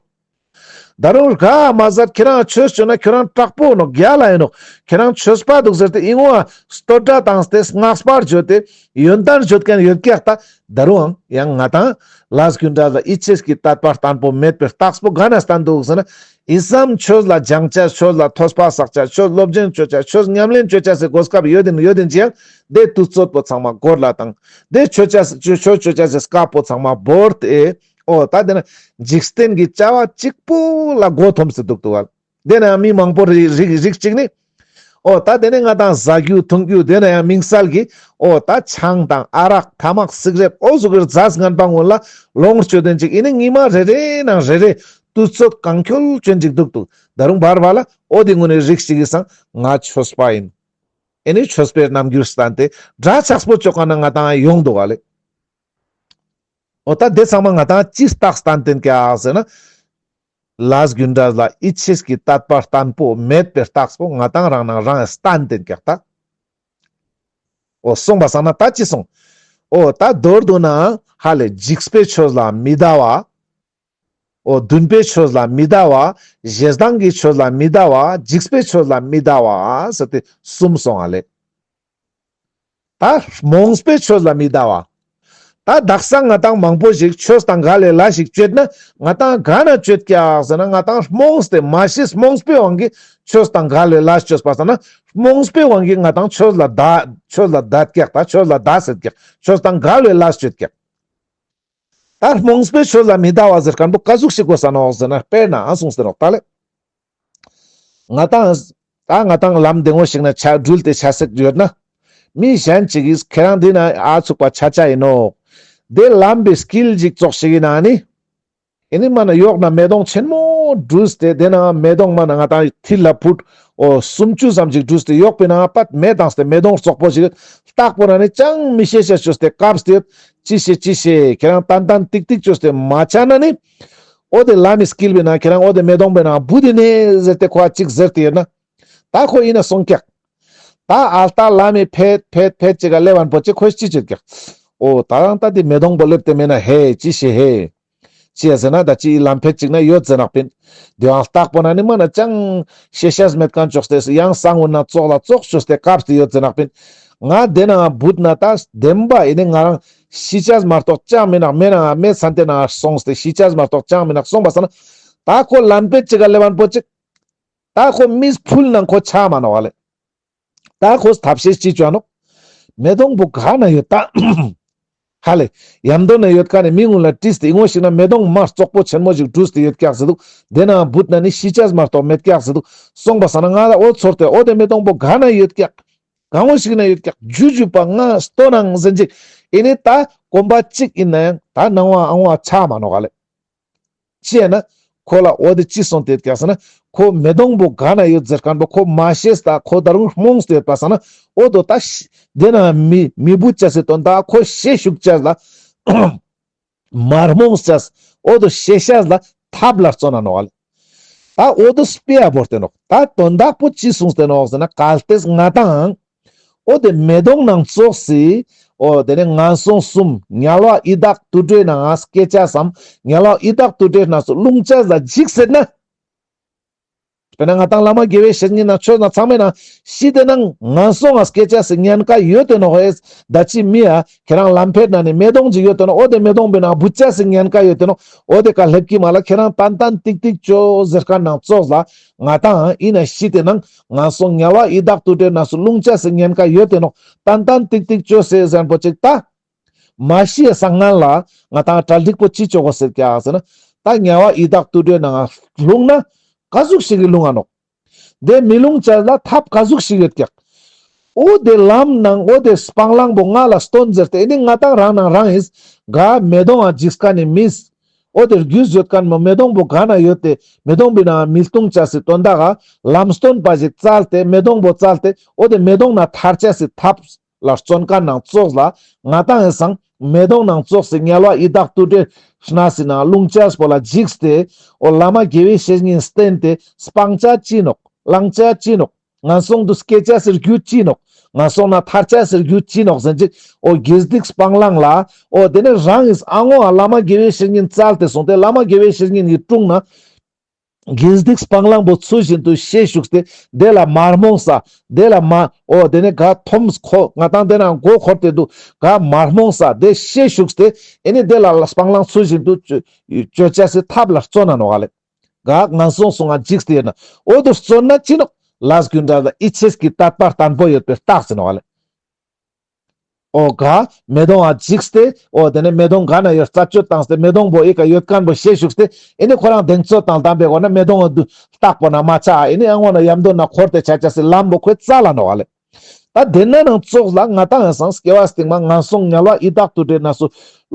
ད་རུང་ག་མ་ཟད་ཁྱེད་རང་ཆོས་ཅོ་ན་ཁྱོད་རང་དྲག་པོ་ནོག། རྒྱལ་ལ་ཡིན་ནོག། ཁྱེད་རང་ཆོས་པ་འདུག་ཟེར་ཏེ་ཨི་ངོ་ཨ་བསྟོད་སྒྲ་བཏང་སྟེ་བསྔགས་པར་བརྗོད་དེ་ཡོན་ཏན་བརྗོད་མཁན་ཡོད་ཀྱག། ད་ད་རུང་ཡང་ང་ཏང་ལས་རྒྱུ་འབྲས་ལ་ཡིད་ཆེས་ཀྱི་དད་པ་བརྟན་པོ་མེད་པའི་རྟགས་པོ་ག་ན་བསྟན་འདུག་ཟེར་ན། ཨི་ཙམ་ཆོས་ལ་སྦྱང་ཆ། ཆོས་ལ་ཐོས་པ་བསགས་ཆ། ཆོས་སློབ་སྦྱོང་ཅོ་ཆ། ཆོས་ཉམས་ལེན་ཅོ་ཆ་ཟེར་གོ་སྐབས་ཡོད་དེ་ཡོད་དེ་ཅི་ཡང་དེ་དུས་ཚོད་པོ་ཚང་མ་འགོར་ལ་དང་། དེ་ཆོས་ཆ་ཆོས་ཆོས་ཅོ་ཆ་ཟེར་སྐབས་པོ་ཚང་མ་བོར་ཏེ། འོ་ད་དེ་ན་འཇིག་རྟེན་གྱི་བྱ་བ་གཅིག་པོ་ལ་མགོ་འཐོམས་སེ་འདུག་འདུག་བ། དེ་ན་མི་མང་པོ་རིགས་རིགས་རིགས་གཅིག་ནི། འོ་ད་དེ་ནས་ང་དང་ཟ་རྒྱུ་འཐུང་རྒྱུ་དེ་ན་ཡང་དམིགས་བསལ་གྱི་འོ་ད་ཆང་དང་ཨ་རག་ཐ་མག་སིག་རེཊ་འོ་ཟུག་གི་རྫས་ངན་པ་ངོ་ལ་ལོངས་སྤྱོད་དེན་ཅིག་ཨེ་ནི་ཉི་མ་རེ་རེ་ནང་རེ་རེ་དུས་ཚོད་གང་འཁྱོལ་ཅན་ཅིག་འདུག་འདུག་ད་རུང་བར་བར་ལ་འོ་དེ་ངོ་ནས་རིགས་ཅིག་གི་སང་ང་ཆོས་པ་ཡིན། ཨེ་ནི་ཆོས་པའི་རྣམ་འགྱུར་སྟན་ཏེ་འདྲ་ཆགས་པོ་ཅོ་ཁན་ན་ང་དང་ཡོང་འདུག་ག་ལེ། འོ་ད་དེ་ཚང་མ་ང་དང་ཅི་རྟགས་སྟན་ཏེན་ཀྱག་ཟེར་ན། ལས་རྒྱུ་འབྲས་ལ་ཡིད་ཆེས་ཀྱི་དད་པ་བརྟན་པོ་མེད་པའི་རྟགས་པོ་ང་དང་རང་ནང་རང་སྟན་ཏེན་ཀྱག་ད། འོ་སོང་པ་སང་ན་ད་ཅི་སོང་། འོ་ད་མདོར་བསྡུ་ན་ཧ་ལེ་འཇིགས་པའི་ཆོས་ལ་མི་སྡང་བ། འོ་འདུན་པའི་ཆོས་ལ་མི་སྡང་བ། ཞེ་སྡང་གི་ཆོས་ལ་མི་སྡང་བ། འཇིགས་པའི་ཆོས་ལ་མི་སྡང་བ་ཟེར་ཏེ་གསུམ་སོང་ཨ་ལེ། ད་རྨོངས་པའི་ཆོས་ལ་མི་སྡང་བ། ད་དག་ས་ང་དང་མང་པོ་ཞིག་ཆོས་དང་འགལ་བའི་ལས་ཤིག་ཅོས་ན་ང་དང་ག་ན་ཅོས་ཀྱག་ཟེར་ན་ང་དང་རྨོངས་ཏེ་མ་ཤེས་རྨོངས་པའི་དབང་གིས་ཆོས་དང་འགལ་བའི་ལས་ཅོས་པ་སང་ན་རྨོངས་པའི་དབང་གིས་ང་དང་ཆོས་ལ་ད་ཆོས་ལ་དད་ཀྱག་ད་ཆོས་ལ་དད་ཟེར་ཀྱག་ཆོས་དང་འགལ་བའི་ལས་ཅོས་ཀྱག་ད་རྨོངས་པའི་ཆོས་ལ་མི་སྡང་བ་ཟེར་ཁན་པོ་ཀ་ཟུག་ཞིག་དགོས་ས་ནོག་ཟེར་ན་དཔེར་ན་ཨ་གསུངས་ཏེ་ནོག་ད་ལེ། ང་དང་ད་ང་དང་ལམ་བདེ་མོ་ཞིག་ན་ཆ་འགྲུལ་ཏེ་ཆ་སེག་ཡོད་ན། མི་གཞན་ཅིག་གིས་ཁྱེ་རང་འདི་ན་ཨ་ཚུགས་པ་ཆ་ཆ་ཡིན་ནོག་དེ་ལམ་པའི་དཀྱིལ་ཅིག་ཙོགས་ཤིག་ཡིན་ན་ནི། ཨེ་ནི་མ་ན་ཡོག་ན་མེ་དོང་ཆེན་མོ་འགྲུལ་ཏེ་དེ་ན་མེ་དོང་མ་ན་ང་དང་ཐིལ་ལ་ཕུད་འོ་སུམ་ཅུ་ཙམ་ཅིག་འགྲུལ་ཏེ་ཡོག་པའི་ནང་པད་མེ་དང་སྟེ་མེ་དོང་རྩོག་པོ་ཞིག་ལྟག་པོ་ན་ནི་ཅང་མི་ཤེས་ཤེས་ཅོས་ཏེ་བཀབ་སྟེ་ཡོད། ཅི་ཤེས་ཅི་ཤེས་ཁྱེ་རང་ཏན་ཏན་ཏིག་ཏིག་ཅོས་ཏེ་མ་ཆ་ན་ནི། འོ་དེ་ལམ་མི་དཀྱིལ་བའི་ནང་ཁྱེ་རང་འོ་དེ་མེ་དོང་བའི་ནང་བུད་དེ་ནེ་ཟེར་ཏེ་ཁོ་ཅིག་ཟེར་ཏེ་ཡོད་ན། ད་ཁོ་ཡིན་ན་སོང་ཀྱག་ད་ཨ་ལྟ་ལམ་མི་ཕེད་ཕེད་ཕེད་ཅིག་ག་ལེབ་བན་པོ་ཅིག་ཁོས་ཅི་ཅོས་ཀྱག་འོ་ད་རང་ད་དེ་མེ་དོང་པོ་ལེབ་ཏེ་མེད་ན་ཧེ་ཅི་ཤེས་ཧེ། ཅི་ཡ་ཟེར་ན་ད་ཅི་ལམ་ཕེད་ཅིག་ན་ཡོད་ཟེར་ནག་པིན། དེ་ཡང་ལྟག་པོ་ན་ནི་མ་ན་ཅང་ཤེས་ཤེས་མེད་ཁན་ཅོས་ཏེ་ཡང་ས་ངོ་ན་ཙོགས་ལ་ཙོགས་ཅོས་ཏེ་བཀབ་སྟེ་ཡོད་ཟེར་ནག་པིན། ང་དེ་ན་བུད་ན་ད་བདེན་པ་ཡིན་ནི་ང་རང་ཤི་ཆ་མ་གཏོགས་ཅང་མི་ནག་མེ་ན་མེ་ཚན་ཏེ་ན་སོང་སྟེ་ཤི་ཆ་མ་གཏོགས་ཅང་མི་ནག་སོང་པ་སང་ན། ད་ཁོ་ལམ་ཕེད་ཅིག་ག་ལེབ་བན་པོ་ཅིག་ད་ཁོ་མིས་ཕུལ་ནང་ཁོ་ཆ་མ་ནོག་ལེ། ད་ཁོས་ཐབས་ཤེས་ཅི་ཅོ་ནོག་མེ་དོང་པོ་ག་ན་ཡོད་ད། ཧ་ལེ། ཡམ་དོ་ན་ཡོད་ཁན་ནི་མི་ངུན་ལ་དྲིས་ཏེ་ངོ་ཞིག་ན་མེ་དོང་མ་རྩོག་པོ་ཆེན་མོ་ཞིག་འགྲུལ་ཏེ་ཡོད་ཀྱག་ཟེར་འདུག་དེ་ན་བུད་ན་ནི་ཤི་ཆ་མ་གཏོགས་མེད་ཀྱག་ཟེར་འདུག་སོང་པ་སང་ན་ང་ལ་འོ་ཚོར་ཏེ་འོ་དེ་མེ་དོང་པོ་ག་ན་ཡོད་ཀྱག་གང་ངོ་ཞིག་ན་ཡོད་ཀྱག་ཇུ་ཇུ་པ་ང་སྟོན་ནང་ཟེར་ཅིག་ཨེ་ནི་ད་གོམ་པ་གཅིག་ཡིན་ན་ཡང་ད་ནང་བ་ཨང་བ་ཆ་མ་ནོག་ལེ། ཅི་ཡ་ན། ཁོ་ལ་འོ་དེ་ཅི་སོང་སྟེ་ཡོད་ཀྱག་ཟེར་ན། ཁོ་མེ་དོང་པོ་ག་ན་ཡོད་ཟེར་ཁན་པོ་ཁོ་མ་ཤེས་ད་ཁོ་ད་རུང་རྨོངས་ཏེ་ཡོད་པ་སང་ན། འོ་དོ་ད་ཤི་དེ་ན་མི་མི་བུད་ཅ་སི་དོན་དག་ཁོ་ཤེས་ཤུགས་ཅ་ལ། མ་རྨོངས་ཅ་སི། འོ་དོ་ཤེས་ཤེས་ལ་ཐབས་ལ་བརྩོན་ན་ནོག་ལེ། ད་འོ་དོ་དཔེ་ཡ་བོར་ཏེ་ནོག་ད་དོན་དག་པོ་ཅི་གསུངས་ཏེ་ནོག་ཟེར་ན་གལ་ཏེ་ང་དང་། འོ་དེ་མེ་དོང་ནང་ཙོགས་སི། འོ་དེ་ནི་ངན་སོང་གསུམ་དམྱལ་བ་ཡི་དྭགས་དུད་འགྲོའི་ནང་ང་སྐྱེ་ཅེས་སམ། དམྱལ་བ་ཡི་དྭགས་དུད་འགྲོའི་ནང་སུ་ལྷུང་ཅེས་ལ་འཇིགས་ཟེར་ན། དཔེར་ན་ང་དང་བླ་མ་དགེ་བའི་བཤེས་གཉེན་ན་ཆོས་ན་ཚང་མའི་ནང་ཤི་དེ་ནང་ངན་སོང་ང་སྐྱེ་ཅེས་སི་ཉེན་ཁ་ཡོད་དེ་ནོག་ཨེ། ད་ཅི་མི་ཡ་ཁྱེ་རང་ལམ་ཕེད་ན་ནི་མེ་དོང་ཅིག་ཡོད་དེ་ནོག་འོ་དེ་མེ་དོང་པའི་ནང་བུད་ཅེས་སི་ཉེན་ཁ་ཡོད་དེ་ནོག་འོ་དེ་ཀ་ལེབ་ཀྱི་མ་ལ་ཁྱེ་རང་ཏན་ཏན་ཏིག་ཏིག་ཅོ་ཟེར་ཁན་ནང་ཙོགས་ལ་ང་དང་ཡིན་ན་ཤི་དེ་ནང་ངན་སོང་དམྱལ་བ་ཡི་དྭགས་དུད་འགྲོའི་ནང་སུ་ལྷུང་ཅེས་སི་ཉེན་ཁ་ཡོད་དེ་ནོག་ཏན་ཏན་ཏིག་ཏིག་ཅོ་ཟེར་ཟེར་པོ་ཅིག་ད། མ་ཤི་ཡ་སང་སྔན་ལ་ང་དང་གྲ་སྒྲིག་པོ་ཅི་ཅོ་གོས་ཟེར་ཀྱག་ཟེར་ན། ད་དམྱལ་བ་ཡི་དྭགས་དུད་འགྲོའི་ནང་ལྷུང་ན་ཀ་ཟུག་ཞིག་གི་ལྷུང་ང་ནོག་དེ་མི་ལྷུང་ཅེས་ལ་ཐབས་ཀ་ཟུག་ཞིག་ཡོད་ཀྱག་འོ་དེ་ལམ་ནང་འོ་དེ་སྤང་བླང་པོ་ང་ལ་སྟོན་ཟེར་ཏེ་ཨེ་ནི་ང་དང་རང་ནང་རང་ཡིན། ག་མེ་དོང་ང་འཇིགས་ཁན་ནི་མིས། འོ་དེ་རྒྱུས་ཡོད་ཁན་མོ་མེ་དོང་པོ་ག་ན་ཡོད་དེ་མེ་དོང་པོའི་ནང་མི་ལྟུང་ཅེས་སི་དོན་དག་ག་ལམ་སྟོན་པ་ཞིག་བཙལ་ཏེ་མེ་དོང་པོ་བཙལ་ཏེ་འོ་དེ་མེ་དོང་ནེ་ཐར་ཅེས་སི་ཐབས། ལ་བརྩོན་ཁན་ནང་ཙོགས་ལ་ང་དང་ཡིན་སང་མེ་དོང་ནང་ཙོགས་སི་དམྱལ་བ་ཡི་དྭགས་དུད་འགྲོའི་གནས་སི་ནང་ལྷུང་ཅེས་པོ་ལ་འཇིགས་ཏེ་འོ་བླ་མ་དགེ་བའི་བཤེས་གཉེན་བསྟེན་ཏེ་སྤང་ཅེས་ཅི་ནོག་བླང་ཅེས་ཅི་ནོག་ངན་སོང་དུ་སྐྱེ་ཅེས་སི་རྒྱུ་ཅི་ནོག་ངན་སོང་ནེ་ཐར་ཅེས་སི་རྒྱུ་ཅི་ནོག་ཟེར་ཅིག་འོ་དགེ་སྡིག་སྤང་བླང་ལ་འོ་དེ་ནེ་རང་གི་ཨ་ངོ་བླ་མ་དགེ་བའི་བཤེས་གཉེན་བཙལ་ཏེ་སོང་སྟེ་བླ་མ་དགེ་བའི་བཤེས་གཉེན་གྱི་དྲུང་ནེ། དགེ་སྡིག་སྤང་བླང་པོ་ཚུལ་བཞིན་དུ་ཤེས་ཞུགས་ཏེ་དེ་ལ་མ་རྨོངས་ས་དེ་ལ་མ་འོ་དེ་ནེ་ག་ཐོམ་ཁོ་ང་དང་དེ་ན་མགོ་འཁོར་ཏེ་འདུག་ག་མ་རྨོངས་ས་དེ་ཤེས་ཞུགས་ཏེ་ཨེ་ནི་དེ་ལ་སྤང་བླང་ཚུལ་བཞིན་དུ་ཅོ་ཅོ་ཅེས་སི་ཐབས་ལ་བརྩོན་ན་ནོག་ལེ། ག་ངན་སོང་སོང་ང་འཇིགས་ཏེ་ཡོད་ན་འོ་དུ་བརྩོན་ན་ཅི་ནོག་ལས་རྒྱུ་འབྲས་ལ་ཡིད་ཆེས་ཀྱི་དད་པ་བརྟན་པོ་ཡོད་པའི་རྟགས་ཟེར་ནོག་ལེ། འོ་ག་མེ་དོང་ང་འཇིགས་ཏེ། འོ་དེ་ནས་མེ་དོང་ག་ན་ཡོད་རྩད་གཅོད་བཏང་སྟེ་མེ་དོང་པོ་ཨི་ཀ་ཡོད་མཁན་པོ་ཤེས་བཅུག་སྟེ། ཨེ་ནི་ཁོ་རང་གདེང་ཚོད་དང་ལྡན་པའི་སྒོ་ན་མེ་དོང་ང་བཏགས་པོ་ན་མ་ཆ། ཨེ་ནི་ཨ་ངོ་ན་ཡམ་དོ་ན་འཁོར་ཏེ་ཆ་ཆ་སི་ལམ་པོ་ཁོས་རྩ་ལ་ནོག་ལེ། ད་དེ་ན་ནང་ཙོགས་ལ་ང་ཏང་ཡང་སང་སྐྱེ་བ་སྟིང་མ་ངན་སོང་དམྱལ་བ་ཡི་དྭགས་དུད་འགྲོའི་གནས་སུ་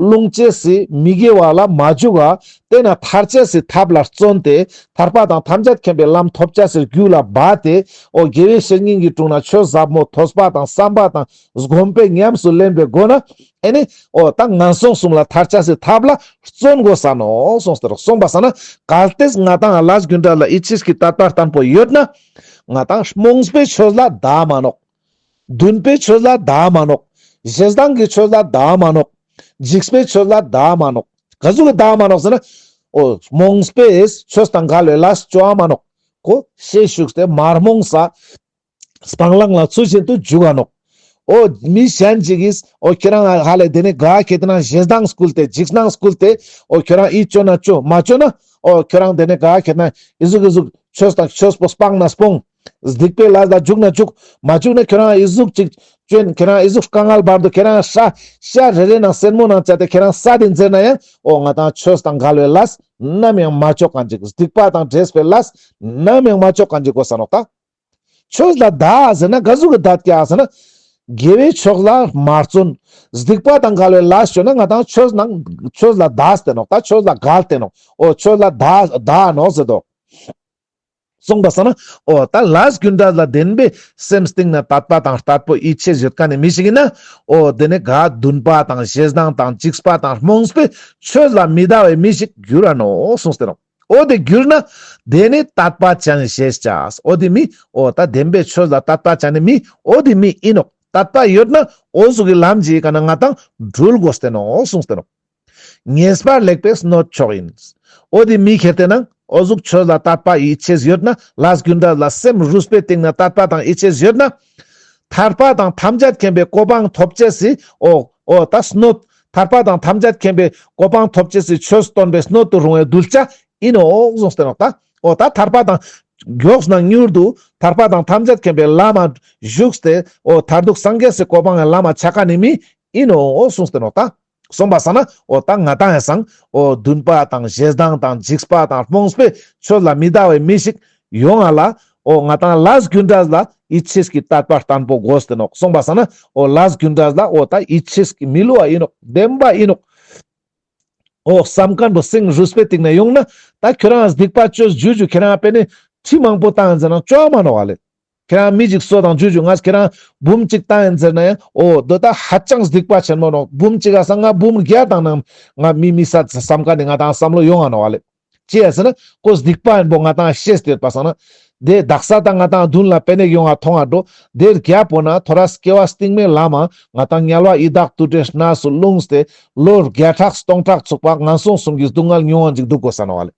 ལྷུང་ཅེས་སི་མི་དགེ་བ་ལ་མ་འཇུག་ག། དེ་ན་ཐར་ཅེས་སི་ཐབས་ལ་བརྩོན་ཏེ་ཐར་པ་དང་ཐམས་ཅད་མཁྱེན་པའི་ལམ་ཐོབ་ཅེས་སི་རྒྱུ་ལ་འབད་དེ། འོ་དགེ་བའི་བཤེས་གཉེན་གྱི་དྲུང་ན་ཆོས་ཟབ་མོ་ཐོས་པ་དང་བསམ་པ་དང་སྒོམ་པས་ཉམས་སུ་ལེན་པའི་སྒོ་ན་ཨེ་ནི་འོ་ད་ངན་སོང་གསུམ་ལ་ཐར་ཅེས་སི་ཐབས་ལ་བརྩོན་དགོས་ས་ནོག་གསུངས་ཏེ་རོགས། གསུངས་པ་སང་ན་གལ་ཏེ་ང་ཏང་ལས་རྒྱུ་འབྲས་ལ་ཡིད་ཆེས་ཀྱི་དད་པ་བརྟན་པོ་ཡོད་ན། ང་ཏང་རྨོངས་པའི་ཆོས་ལ་བདའ་མ་ནོག། འདུན་པའི་ཆོས་ལ་བདའ་མ་ནོག། ཞེ་སྡང་གི་ཆོས་ལ་བདའ་མ་ནོག། འཇིགས་པའི་ཆོས་ལ་བདའ་མ་ནོག། ག་ཟུག་གི་བདའ་མ་ནོག་ཟེར་ན། འོ་རྨོངས་པའི་ཆོས་དང་འགལ་བའི་ལས་བཅོ་མ་ནོག། ཁོ་ཤེས་བཅུག་སྟེ་མ་རྨོངས་ས་སྤང་བླང་ལ་ཚུལ་བཞིན་དུ་འཇུག་ག་ནོག། འོ་མི་གཞན་ཅིག་གིས་འོ་ཁྱོད་རང་ཧ་ལས་དེ་ནས་ག་ཁེ་ཏེ་ན་ཞེ་སྡང་སྐུལ་ཏེ་འཇིགས་སྣང་སྐུལ་ཏེ། འོ་ཁྱོད་རང་ཨི་བཅོ་ན་བཅོ་མ་བཅོ་ན། འོ་ཁྱོད་རང་དེ་ནས་ག་ཁེ་ཏེ་ན་ཨི་ཟུག་ཨི་ཟུག་ཆོས་དང་ཆོས་པོ་སྤང་ན་སྤོང་། སྡིག་པའི་ལས་ལ་འཇུག་ན་འཇུག། མ་འཇུག་ན་ཁྱོད་རང་ཨི་ཟུག་ཅིག་བཅོན། ཁྱོད་རང་ཨི་ཟུག་དཀའ་ངལ་བར་དུ་ཁྱོད་རང་ཤ་ཤ་རེ་རེ་ནང་སེན་མོ་ནང་བཅད་དེ་ཁྱོད་རང་ས་དེ་འཛེར་ན་ཡང་། འོ་ང་ཏང་ཆོས་དང་འགལ་བའི་ལས་ནམ་ཡང་མ་བཅོ་མཁན་ཅིག། སྡིག་པ་དང་འདྲེས་པའི་ལས་ནམ་ཡང་མ་བཅོ་མཁན་ཅིག་དགོས་ས་ནོག་ད། ཆོས་ལ་བདའ་ཟེར་ན་ག་ཟུག་གི་བདའ་ཀྱག་ཟེར་ན། དགེ་བའི་ཕྱོགས་ལ་མ་བརྩོན། སྡིག་པ་དང་འགལ་བའི་ལས་བཅོ་ན་ང་ཏང་ཆོས་ནང་ཆོས་ལ་བདའ་སྟེ་ནོག། ད་ཆོས་ལ་འགལ་ཏེ་ནོག། འོ་ཆོས་ལ་བདའ་བདའ་ནོག་ཟེར་དོ། གསུངས་པ་སང་ན་འོ་ད་ལས་རྒྱུ་འབྲས་ལ་བདེན་པའི་སེམས་གཏིང་ན་དད་པ་དང་དད་པོ་ཡིད་ཆེས་ཡོད་མཁན་ནི་མི་ཞིག་ཡིན་ན། འོ་དེ་ནས་ག་འདུན་པ་དང་ཞེ་སྡང་དང་འཇིགས་པ་དང་རྨོངས་པའི་ཆོས་ལ་མི་བདའ་བའི་མི་ཞིག་འགྱུར་ར་ནོག་གསུངས་ཏེ་ནོག། འོ་དེ་འགྱུར་ན་དེ་ནི་དད་པ་ཅན་ཞེས་བྱ། འོ་དེ་མི་འོ་ད་བདེན་པའི་ཆོས་ལ་དད་པ་ཅན་ནི་མི་འོ་དེ་མི་ཡིན་ནོག། དད་པ་ཡོད་ན་འོ་ཟུག་གི་ལམ་གྱི་ཀ་ན་ང་ཏང་འགྲུལ་དགོས་ཏེ་ནོག་གསུངས་ཏེ་ནོག། ངེས་པར་ལེགས་པའི་སྣོད་མཆོག་ཡིན། འོ་དེ་མི་ཁེ་ཏེ་ན་འོ་ཟུག་ཆོས་ལ་དད་པ་ཡིད་ཆེས་ཡོད་ན། ལས་རྒྱུ་འབྲས་ལ་སེམས་རུས་པའི་གཏིང་ན་དད་པ་དང་ཡིད་ཆེས་ཡོད་ན། ཐར་པ་དང་ཐམས་ཅད་མཁྱེན་པའི་གོ་འཕང་ཐོབ་ཅེས་སི་འོ་འོ་ད་སྣོད། ཐར་པ་དང་ཐམས་ཅད་མཁྱེན་པའི་གོ་འཕང་ཐོབ་ཅེས་སི་ཆོས་སྟོན་པའི་སྣོད་དུ་རུང་བའི་གདུལ་བྱ་ཡིན་ནོག་གསུངས་ཏེ་ནོག་ད། འོ་ད་ཐར་པ་དང་མགྱོགས་ན་མྱུར་དུ་ཐར་པ་དང་ཐམས་ཅད་མཁྱེན་པའི་ལམ་མ་ཞུགས་ཏེ་འོ་མཐར་ཐུག་སངས་རྒྱས་སི་གོ་འཕང་གི་ལམ་མ་ཆ་མཁན་ནི་མི་ཡིན་ནོག་གསུངས་ཏེ་ནོག་ད། གསུངས་པ་སང་ན་འོ་ད་ང་ཏང་ཡང་སང་འོ་འདུན་པ་དང་ཞེ་སྡང་དང་འཇིགས་པ་དང་རྨོངས་པའི་ཆོས་ལ་མི་བདའ་བའི་མི་ཞིག་ཡོང་ང་ལ། འོ་ང་ཏང་ལས་རྒྱུ་འབྲས་ལ་ཡིད་ཆེས་ཀྱི་དད་པ་བརྟན་པོ་དགོས་ཏེ་ནོག། གསུངས་པ་སང་ན་འོ་ལས་རྒྱུ་འབྲས་ལ་འོ་ད་ཡིད་ཆེས་ཀྱི་མི་བསླུ་བ་ཡིན་ནོག། བདེན་པ་ཡིན་ནོག། འོ་བསམ་མཁན་པོ་སེམས་རུས་པའི་གཏིང་ན་ཡོང་ན། ད་ཁྱོད་རང་སྡིག་པ་བཅོས་ཇུ་ཇུ་ཁྱོད་རང་དཔེ་ནི་ཁྲི་མང་པོ་བཏང་ཡིན་ཟེར་ན་བཅོ་མ་ནོག་ལེ། ཁྱེད་རང་མི་ཅིག་གསོ་དང་ཇུ་ཇུ་ང་ཁྱེད་རང་འབུམ་གཅིག་བཏང་ཡིན་ཟེར་ན་ཡང་འོ་དོ་ད་ཧ་ཅང་སྡིག་པ་ཆེན་མོ་ནོག། འབུམ་གཅིག་ག་སང་ང་འབུམ་བརྒྱ་བཏང་ན་ང་མི་མི་ས་བསམ་མཁན་ནི་ང་ཏང་བསམ་བློ་ཡོང་ང་ནོག་ལེ། ཅི་ཡ་ཟེར་ན་ཁོ་སྡིག་པ་ཡིན་པོ་ང་ཏང་ཤེས་ཏེ་ཡོད་པ་སང་ན། དེ་དག་ས་ད་ང་ཏང་མདུན་ལ་དཔེ་ནེ་ཡོང་ང་མཐོང་ང་འགྲོ། དེ་རྒྱབ་པོ་ན་ཐོ་རས་སྐྱེ་བ་སྟིང་མའི་ལམ་མ་ང་ཏང་དམྱལ་བ་ཡི་དྭགས་དུད་འགྲོའི་གནས་སུ་ལྷུངས་ཏེ་ལོ་བརྒྱ་ཕྲག་སྟོང་ཕྲག་ཚུག་པ་ངན་སོང་གསུམ་གྱི་སྡུག་བསྔལ་མྱོང་ང་ཅིག་འདུག་དགོས་ས་ནོག་ལེ།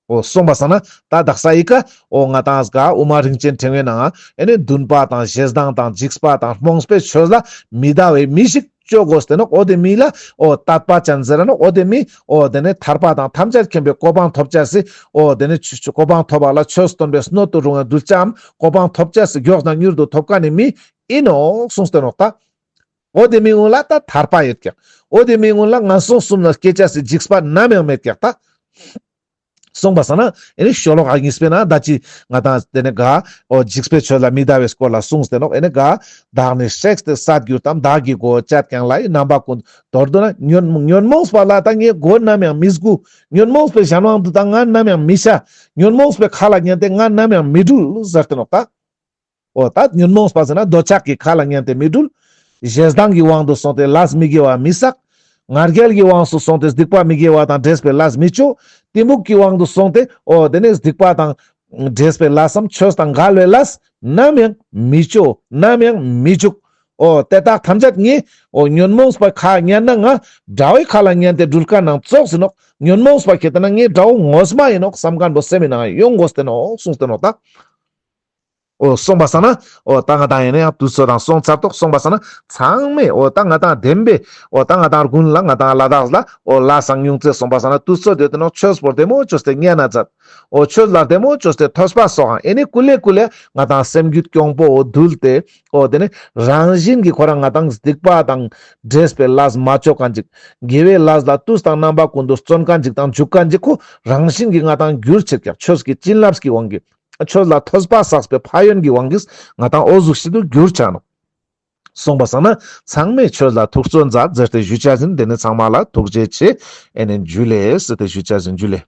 འོ་གསུངས་པ་སང་ན་ད་དག་ས་ཨི་ཀ་འོ་ང་ཏང་ག་དབུ་མ་རིན་ཆེན་ཕྲེང་བའི་ནང་ཨེ་ནི་འདུན་པ་དང་ཞེ་སྡང་དང་འཇིགས་པ་དང་རྨོངས་པའི་ཆོས་ལ་མི་བདའ་བའི་མི་ཞིག་བཅོ་དགོས་ཏེ་ནོག། འོ་དེ་མི་ལ་འོ་དད་པ་ཅན་ཟེར་ར་ནོག། འོ་དེ་མི་འོ་དེ་ནི་ཐར་པ་དང་ཐམས་ཅད་མཁྱེན་པའི་གོ་འཕང་ཐོབ་ཅེས་སི་འོ་དེ་ནི་ཆོས་གོ་འཕང་ཐོབ་པ་ལ་ཆོས་སྟོན་པའི་སྣོད་དུ་རུང་བའི་གདུལ་བྱའམ་གོ་འཕང་ཐོབ་ཅེས་སི་མགྱོགས་ན་མྱུར་དུ་ཐོབ་མཁན་ནི་མི་ཡིན་ནོག་གསུངས་ཏེ་ནོག་ད། འོ་དེ་མི་ཀུན་ལ་ད་ཐར་པ་ཡོད་ཀྱག། འོ་དེ་མི་ཀུན་ལ་ངན་སོང་གསུམ་ལ་སྐྱེ་ཅེས་སི་འཇིགས་པ་ནམ་ཡང་མེད་ཀྱག་ད། གསུངས་པ་སང་ན་ཨེ་ནི་ཤོ་ལོ་ཀ་གཉིས་པའི་ནང་ད་ཅི་ང་ཏང་དེ་ནི་ག་འོ་འཇིགས་པའི་ཆོས་ལ་མི་བདའ་བའི་སྐོར་ལ་གསུངས་ཏེ་ནོག། ཨེ་ནི་ག་བདག་ནི་གཤེགས་ཏེ་སད་གྱུར་ཏམ། བདག་གི་གོ་འོག་སྤྱད་ཀྱང་ལའི། རྣམ་པ་ཀུན་མདོར་བསྡུ་ན། ཉོན་ཉོན་མོངས་པ་ལ་ད་ངའི་གོ་ནམ་ཡང་མི་སྒུག། ཉོན་མོངས་པའི་གཞན་དབང་དུ་ད་ང་ནམ་ཡང་མི་བྱ། ཉོན་མོངས་པའི་ཁ་ལ་ཉན་ཏེ་ང་ནམ་ཡང་མི་འགྲུལ་ཟེར་ཏེ་ནོག་ད། འོ་ད་ཉོན་མོངས་པ་ཟེར་ན་འདོད་ཆགས་ཀྱི་ཁ་ལ་ཉན་ཏེ་མི་འགྲུལ། ཞེ་སྡང་གི་དབང་དུ་སོང་སྟེ་ལས་མི་དགེ་བ་མི་བསགས། ང་རྒྱལ་གྱི་དབང་དུ་སོང་སྟེ་སྡིག་པ་མི་དགེ་བ་དང་འདྲེས་པའི་ལས་མི་བཅོ། གཏི་མུག་གི་དབང་དུ་སོང་སྟེ་འོ་དེ་ནས་སྡིག་པ་དང་འདྲེས་པའི་ལས་སམ་ཆོས་དང་འགལ་བའི་ལས་ནམ་ཡང་མི་བཅོ། ནམ་ཡང་མི་འཇུག། འོ་དེ་དག་ཐམས་ཅད་ངས་འོ་ཉོན་མོངས་པའི་ཁ་ཉན་ན་ང་དགྲ་བོའི་ཁ་ལ་ཉན་ཏེ་འགྲུལ་མཁན་ནང་ཙོགས་ཡིན་ནོག། ཉོན་མོངས་པ་ཁྱེད་དེ་ན་ངའི་དགྲ་བོ་ངོ་མ་ཡིན་ནོག་བསམ་མཁན་པོ་སེམས་ནང་ཡོང་དགོས་ཏེ་ནོག་གསུངས་ཏེ་ནོག་ད། འོ་སོང་པ་སང་ན་འོ་ད་ང་དང་ཡིན་ན་ཡང་དུས་ཚོད་དང་སོང་ཚར་ཏོག། སོང་པ་སང་ན་ཚང་མས་འོ་ད་ང་དང་བདེན་པའི་འོ་ད་ང་དང་དགུན་ལ་ང་དང་ལ་དྭགས་ལ་འོ་ལ་སང་ཉུང་ཙེ་སོང་པ་སང་ན་དུས་ཚོད་དེ་དུ་ནོ་ཆོས་པོ་བདེ་མོ་ཅོས་ཏེ་ཉན་ན་མཛད། འོ་ཆོས་ལ་བདེ་མོ་ཅོས་ཏེ་ཐོས་པ་སོགས་ཨང་ཨེ་ནི་ཀུ་ལེ་ཀུ་ལེ་ང་དང་སེམས་རྒྱུད་གྱོང་པོ་འོ་འདུལ་ཏེ་འོ་དེ་ནི་རང་བཞིན་གྱི་ཁོ་རང་ང་དང་སྡིག་པ་དང་འདྲེས་པའི་ལས་མ་ཅོ་མཁན་ཅིག། དགེ་བའི་ལས་ལ་དུས་དང་རྣམ་པ་ཀུན་ཏུ་བརྩོན་མཁན་ཅིག་དང་འཇུག་མཁན་ཅིག་ཁོ་རང་བཞིན་གྱི་ང་དང་འགྱུར་ཕྱིར་ཀྱང་ཆོས་ཀྱི་བྱིན་རླབས་ཀྱི་དབང་གིས། ཆོས་ལ་ཐོས་པ་བསགས་པའི་ཕན་ཡོན་གྱི་དབང་གིས་ང་དང་འོ་ཟུག་ཤིག་ཏུ་འགྱུར་ཆ་ནོག། སོང་པ་སང་ན་ཚང་མས་ཆོས་ལ་ཐུགས་བརྩོན་མཛད་ཟེར་ཏེ་ཞུ་ཆ་ཟིན། དེ་ནི་ཚང་མ་ལ་ཐུགས་རྗེ་ཆེ། ཨེ་ནེ་འཇུ་ལེ་ཟེར་ཏེ་ཞུ་ཆ་ཟིན། འཇུ་ལེ།